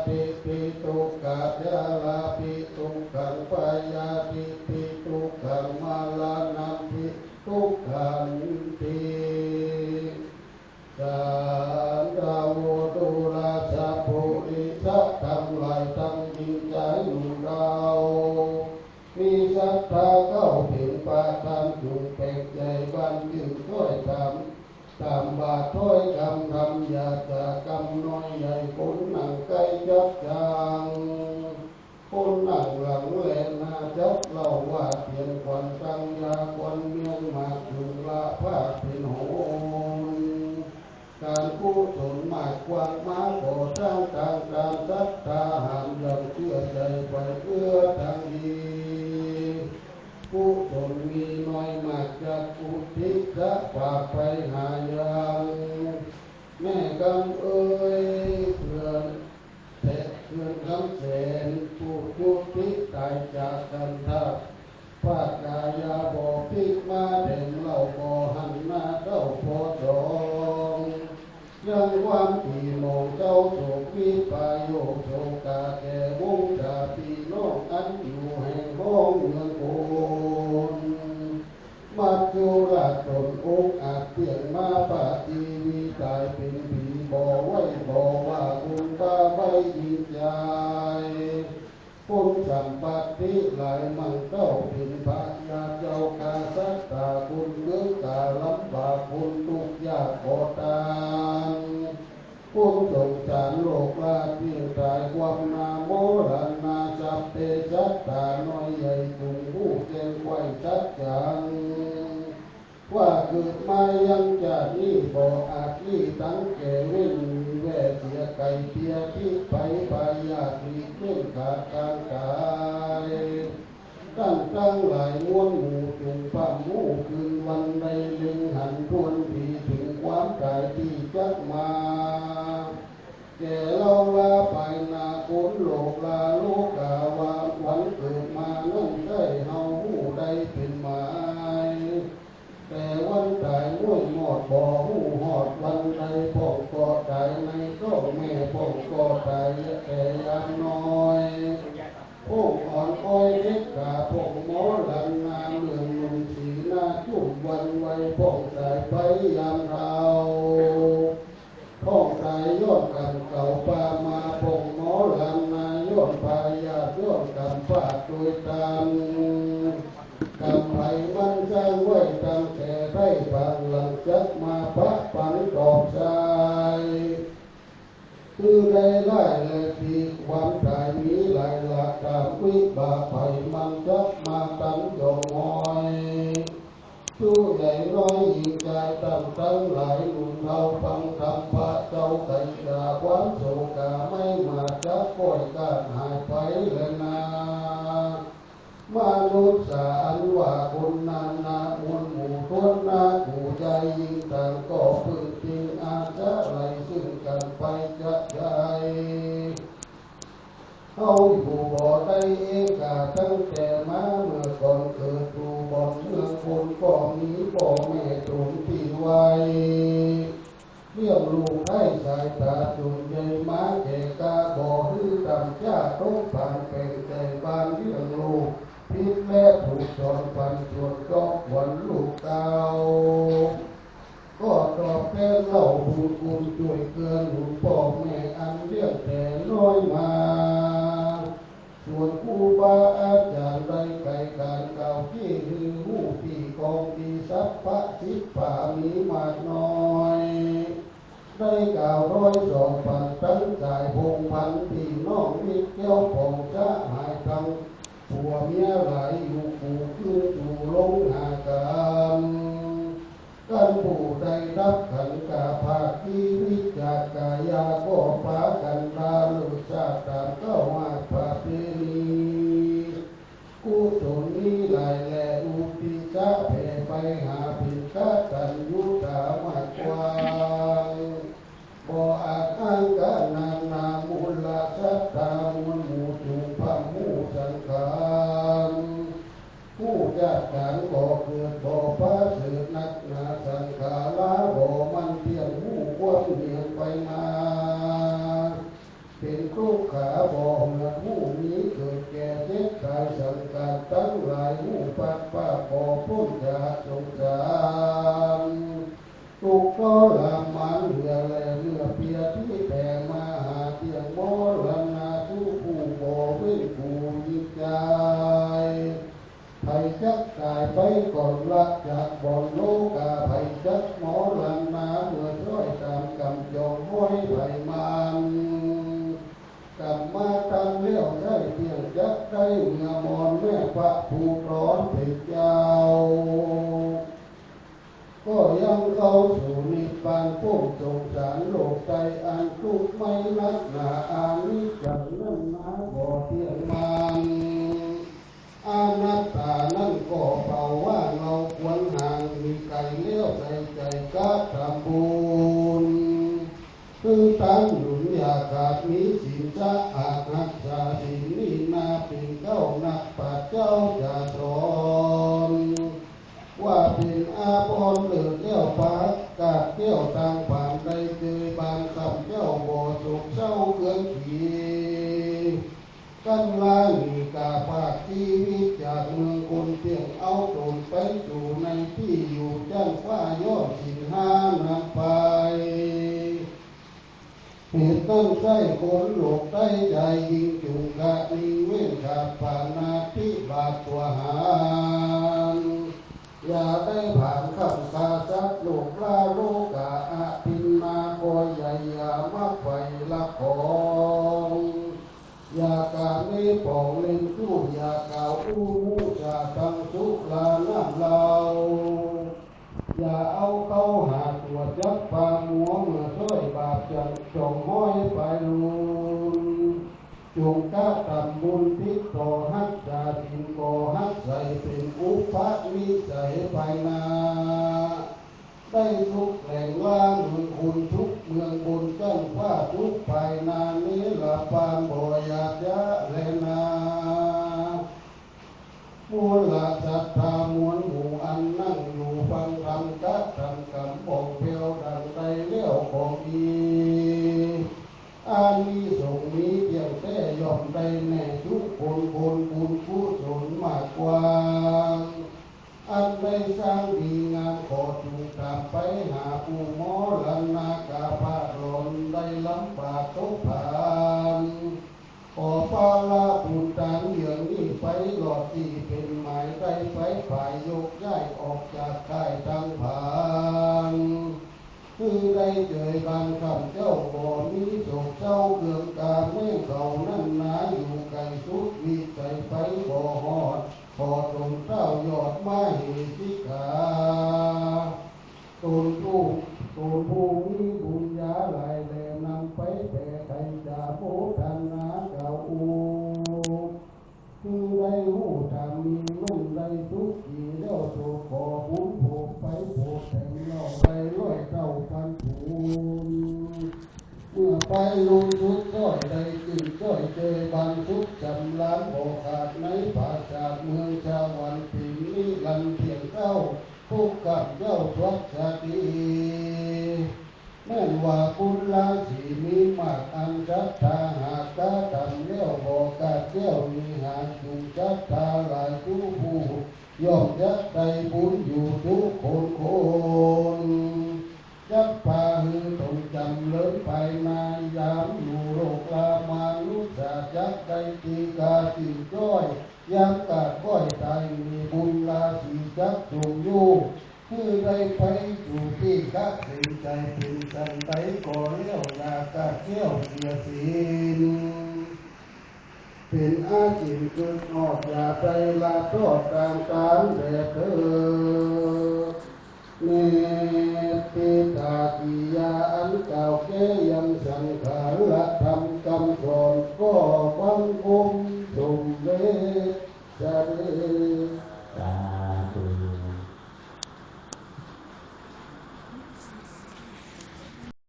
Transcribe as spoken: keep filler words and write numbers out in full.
ติ ปิ ทุกขะ ชะรา ปิ ทุกขัง ปะยาธิ ปิ ทุกขัง มะระณัม ปิ ทุกขันติ สันทะ โว ตุราชะ ปุริสะ ตังหลายตังหญิงจายหนุ่มเฒ่า มีศรัทธาเข้าเป๋นประธาน จุ่งแปลงใจ๋บันจื้อจ้อยต๋าม ต๋ามบาทถ้อยกำธรรม อย่าสะกำน้อยใหญ่ คนนั่งใก้จับจัง คนนั่งหลังแลหน้าจับเล่า ว่าเตียนขวัญตั้งยา ขวัญเมียนหมากจุ่งละผ้าเป๋นโหน ก๋านกุศลมากกว้างมา ก่อสร้างตางก๋านศรัทธา หามหย่อนเจื้อใจ๋ไปเอื้อตางดี กุศลมีน้อยมากจักอุทิศจะฝากไปหายัง แม่กำเอย เปื้อนแผะเปื้อนกำแสน ผู้จุติต๋ายจากกันทา พาดกายาบ่พิกมาแถมเล่า บ่หันหน้าเต้าพอสอง ยังความปี๋หมองเศร้าโศก วิปโยคโศกาแก่วงศาพี่น้อง อันอยู่แห่งห้องเมืองคน มัจจุราชต๋นองค์อาจเตี้ยงมา ปาฏิวีต๋ายเป๋นผี บ่ไหว้บ่ว่า องค์พระไว้ยิงใจ๋ คนสัมปัตติหลายมั่งเต้า เป๋นพญาเจ้าข้าสัตตา คนเมืองกาลำบาก คนทุกข์ยากขอตาน คนสงสารโลกลาเตี้ยงต๋าย ความหน้ามรณา สัพเพสัตตา น้อยใหญ่จุ่งฮู้แจ้งไขว้สัจจัง ว่าเกิดมายังจาตินี้ บ่อาจหลีตังแก่เว้น มีแว่เสียไก๋เปียทิศไป พยาธิเว้นขาดตางต๋าย ต้านตังหลายมวลหมู่จุ่งพร่ำฮู้ คืนวันได้เล็งหันถ้วนดี เถิงความต๋ายตี้จักมา แก่เฮาลาไปหน้าคนโลกลา โลกาว่าวันเกิดมานั้น ใจ้เฮาฮู้ได้เป๋นหมาย แต่วันต๋ายม้วยมอด บ่ฮู้ฮอดวันใด พ่องก็ต๋ายในต๊องแม่ พ่องก็ต๋ายแต่ยามน้อย พ่องอ่อนอ้อยเด็กกา พ่องมรณาเมืองหนุ่ม สีหน้าจุ่มหวั่นไหว พ่องต๋ายไปยามเฒ่า พ่องต๋ายย้อนกรรมเก่าปามา พ่องมรณาย้อนพยาธิ ย้อนกรรมพลาดโดยตัน กรรมใผมันสร้างไว้ตั้งแต่ใด ปางหลังจักมาปะปันตอบสาย คือได้ร้ายและดี ความต๋ายมีหลายหลาก ต๋ามวิบากใผมันจักมาต๋ามจองหอย จุใหญ่น้อยหญิงจายต้านตังหลาย หนุ่มเฒ่าฟังธรรมพระเจ้าไตร อย่าความโศกาไม้มาจักก้อยกาดหายไปแลนา มนุษย์สาอันว่าคนนานา มวลหมู่ถ้วนหน้า ผู้ใหญ่ยิ่งต่างก็พึ่งพิงอาศัยซึ่งกั๋นไปจะใด เฮาอยู่บ่ได้เอกาตั้งแต่มา เมื่อก่อนเกิดอยู่บ่อนเมืองคน ก็มีป้อแม่ต๋นตี้ไว้ เลี้ยงลูกไร้สายต๋า จุ่นใหญ่มาแก่กล้า บ่หื้อต่ำจ๊าตกผาน แป๋งแต่งบ้านเลี้ยงลูก ผิดและถูกสอนปัน ส่วนจอกขวัญลูกเต้า ก็ตอบแทนเล่าบุญคุณ จ้วยเกื้อหนุนป้อแม่อันเลี้ยงแต่น้อยมา ส่วนครูบาอาจ๋ารย์ได้ไขก๋านกล่าว ตี้หื้อฮู้ตี้ของดี สัพพะสิทธามีมากน้อย ได้กล่าวร้อยสองปัน ตังสายพงศ์พันธ์ ตี้น้องมิตรแก้วป๋อง สหายตังผัวเมียหลาย อยู่กู่คืนสู่ลงหากั๋น กั๋นผู้ได้ฮับขันธาภาค ตี้วิจารกายา ก็ปากั๋นดาเลิกชาติ ต๋ามเก้าหากประเพณี กุศลนี้หลายแล อุทิศจะแผ่ไปหา เป๋นกตัญญูต๋ามากกว้าง บ่อาจอ้างกะนานา มูลศรัทธามวลหมู่จุ่งพร่ำฮู้สังขาร ฮู้จักก๋านก่อเกิดบ่ประเสริฐนักหนา สังขาราบ่มั่นเตี้ยง ฮู้ความเหียงไปมา เป เป็นตุ๊กขาบ่เหือดฮู้มีเกิดแก่เจ็บต๋ายสังขารตังหลายฮู้ปัดปาบ่ป๊นจากสงสาร ตุ๊กข์ทรมานเหือแลเมื่อเปียตี้แผ่มาหาเตี้ยงมรณาทุกข์ผู้บ่เว้นผู้ยินใจ ไผจักต๋ายไปก่อนละจากบ่อนโลกา ไผจักมรณาเมื่อซ้อยต๋ามก๋รรมจองฮ้อยไผมัน ก๋รรมมาตังแล้วใช้เตี้ยงจักได้เมื่อมรแม่พระผู้ต๋อนเป๋นเจ้า ก็ยังเข้าสู่นิพพานป๊นสงสารโลกไตอันตุ๊กข์ไหม้นักหนาอนิจจังนั้นหนาบ่เตี้ยงมัน อนัตตานั้นก็เปล่าว่างเงาควรห่างหนีไกลแล้วใส่ใจ๋กระตำบุญ คือต๋านหนุนอย่าขาดมีศีลสะอาดฮักษาศีลนี้นาเป๋นเก๊านักปราชญ์เจ้าจะสอน ว่าเป๋นอาภรณ์เลิศแล้วประกาศแก้วตางผานได้เจยบานค่ำเจ้าบ่โศกเศร้าเคืองขี กั๋นลาหนีก๋าพรากจีวิตจากเมืองคนเตี้ยงเอาต๋นไปสู่ในตี้อยู่จั้นฟ้าย้อนศีลห้านำไป เหตุนั้นใจ้คนโลกไตใจ๋ยิ่งจุ่งกะนิ่งเว้นขาดปาณาติบาตตั๋วหาร อย่าได้ผลาญค่ำฆ่าสัตว์โลกลาโลกาอทินนา ก็อย่าอย่ามักใฝ่ลักของ อย่ากาเมปองเล่นชู้ อย่ากล่าวอู้มุสาตังสุราน้ำเหล้า อย่าเอาเข้าหาตั๋วจับปลามัวเมื่อซ้อยบาปจังจองฮ้อยไปลุน จงกระตำบุญติดต่อฮักษาศีลก่อฮักใส่เป๋นอุปนิสัยภายหน้า ได้สุขแหล่งล้าเมืองคนทุกข์เมืองบนจั้นฟ้าทุกข์ภายหน้าเนรปานบ่อยากจะแลนา มูลศรัทธามวลหมู่อันนั่งอยู่ฟังธรรมกระทำกรรมบ่องแผ้วดังใดแล้วก็มี อานิสงส์มีเตี้ยงแต๊ย่อมได้แน่ทุกคน คนบุญกุศลมากกว้าง อันได้สร้างดีงามขอจุ่งต๋ามไปหาผู้มรณาก๋าพลาดหลอนได้ลำบากตกผาน ขอปาละบุญตานเยื่องนี้ไปหลอดตี้เป๋นหมายได้ไปผายยกย้ายออกจากค่ายตังผาน คือได้เจยบานค่ำเจ้าบ่มีโศกเศร้าเคืองกาแม้งเขานั้นหนาอยู่ไก๋สุดวิสัยไปบ่ฮอด ขอต๋นเต้ายอดมเหสิกา ต๋นผู้ ต๋นผู้มีบุญญาหลายแลนำไปแผ่ไขจะโมทนาเจ้าอุ คือได้ฮู้ธรรมมีมั่นได้สุขีแล้วโสดขอบุญโผดไปโผดแถมเล่าได้ร้อยเต้าปันผุน เมื่อไปลุนสุดซ้อยได้จื้อจ้อยเจยบานสุขสำราญบ่ขาดในผาสาทเมืองสวรรค์เป๋นนิรันดร์เตี้ยงเก๊า ทุกข์ข้ามเจ้าสวัสดี แม้นว่าบุญราศีมีมากอันศรัทธาหากกระทำแล้วบ่ขาดแคล้ว มีหาจุ่งศรัทธาหลายจุผู้ ย่อมจักได้บุญอยู่ทุกคนคน จักพาหื้อต๋นจ๋ำเริญภายหน้ายามอยู่โลกามานุสสาจักได้ตี้กาจื้อจ้อย ยามกาดก้อยต๋ายมีบุญราศีจักจงอยู่ คือได้ไปสู่ตี้กะเกรงใจ๋เป๋นสันใดก็แล้วอย่ากาดแคล้วเสียสิ้น เป๋นอาจินกึกออกอย่าได้ละทอดตางตานแด่เถิด เนติตากิยาอันกล่าวแก้ยังสังขารธรรมกำสอนก็บังคมสมเด็จเสด็จ สาธุ